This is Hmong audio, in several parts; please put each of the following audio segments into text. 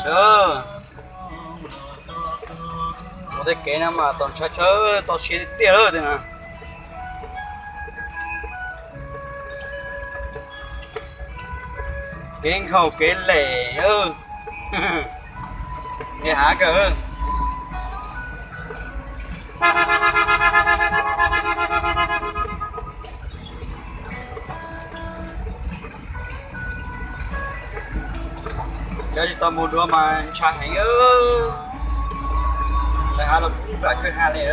Mus tej kev no mas txaus ntshai tshaj, toj siab tiag tiag lawm tej no. Kev nkhaus kev lem, nqis hav kawg. Cov tsis tau mus dua mas ntshai heev. Lawv hav los kub nram kwj ha li.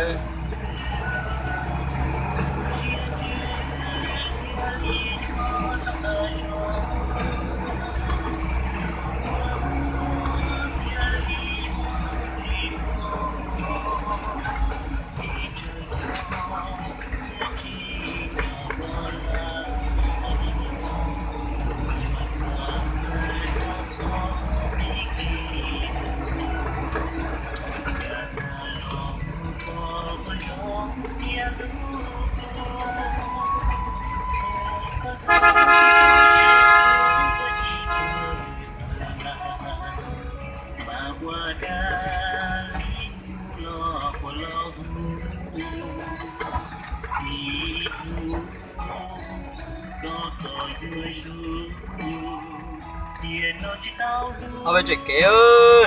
Ob peb tseem kev,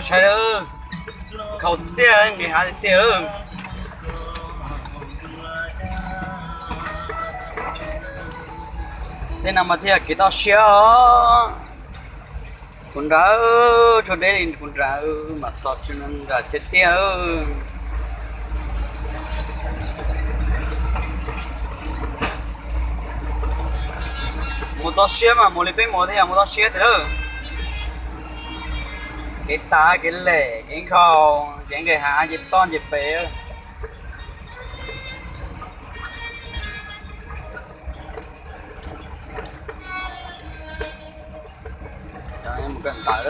saib lawm, nkhaus tiag, nqis hav tiag tiag. Tej no mas thiaj kev toj siab os. Kuv nrad, tshuav deb li kuv nrad mas txog tsis nrad tiag tiag. Mus toj siab mas mus li peb mus thiaj yog mus toj siab tiag lawm. Kev tav, kev lem, kev nkhaus, kev nqis hav ces toj nce pem. Mus kawg ntawd.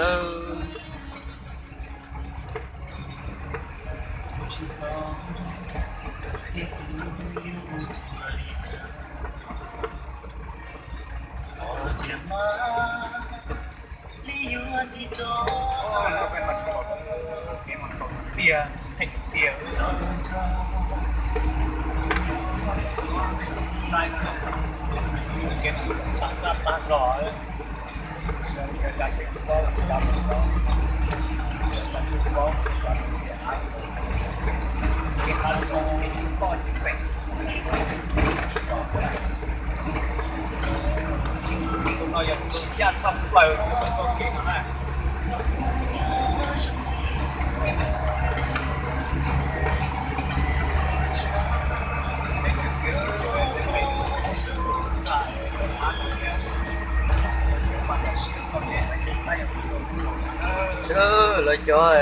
Lawv cov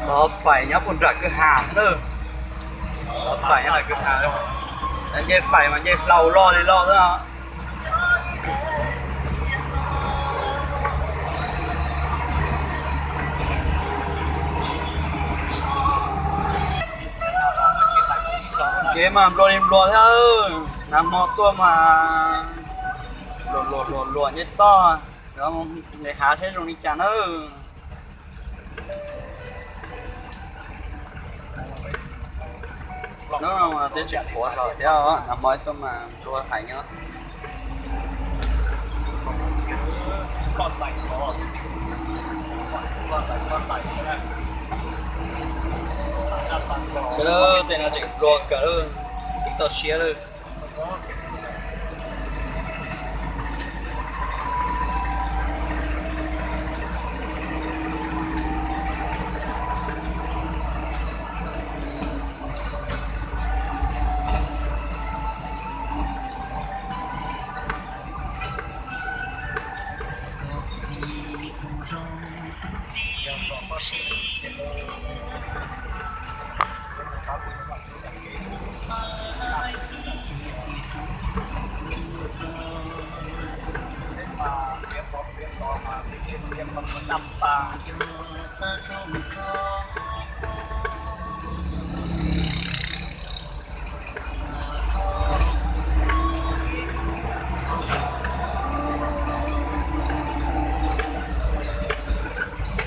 xov faim nyob puag nram kwj ha xwb na. Xov faim nyob nram kwj ha, nce faim mas nce hlau loj li loj xwb. Kev mas nplua li nplua thiab, nag hmo tuaj mas luam luam luam luam nce toj, nqis hav saib zoo li cas na. Hnub no mas twb tsis qhuav zog thiab, nag hmo tuaj mas nplua heev os. Sawv daws, tej no tseem nplua kawg, tsis toj siab lawm.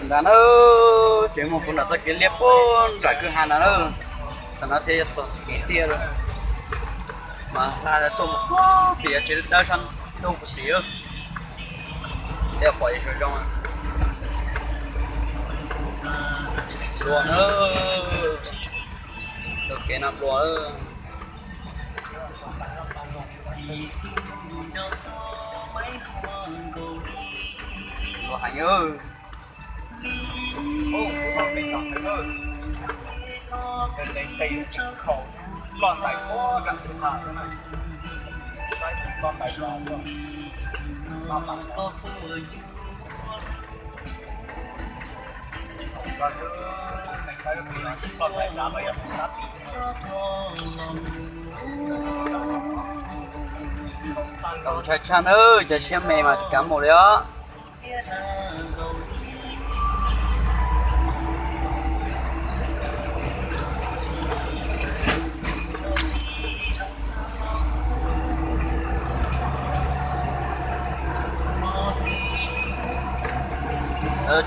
Ntawm no ces mus puag nram txoj kev liab puag nram kwj ha ntawd na. Tam no thiaj yog txog kev tiaj lawm. Mas hla tuaj mus puag tim tsev dawb sab ntuj puag tim. Thiaj pom ib zoo zoo. Dua na, tus kev no dua. Dua heev. Txaus ntshai tshaj nawb, cov siab me mas tsis kav mus li os.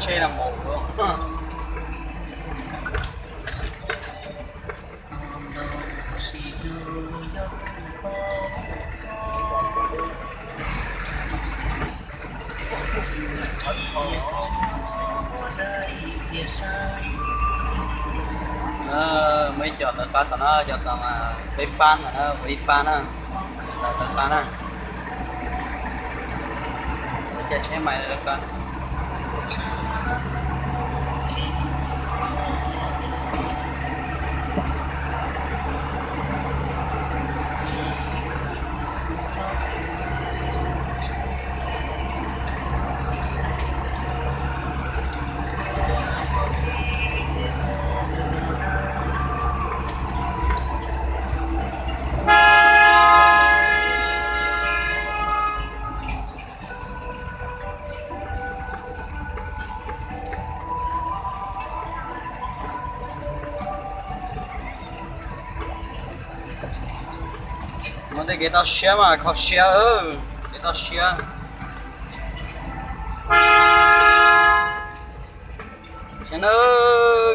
Tsheb no mus. Muaj ib co lawv qab tom no, cov tom peb pab no na, ua ib pab na, lawv qab na. Lawv caij tsheb mais lawv qab. Muaj tej kev toj siab mas kho siab, kev toj siab. Saib na,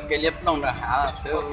kev liab ploog nram hav xwb.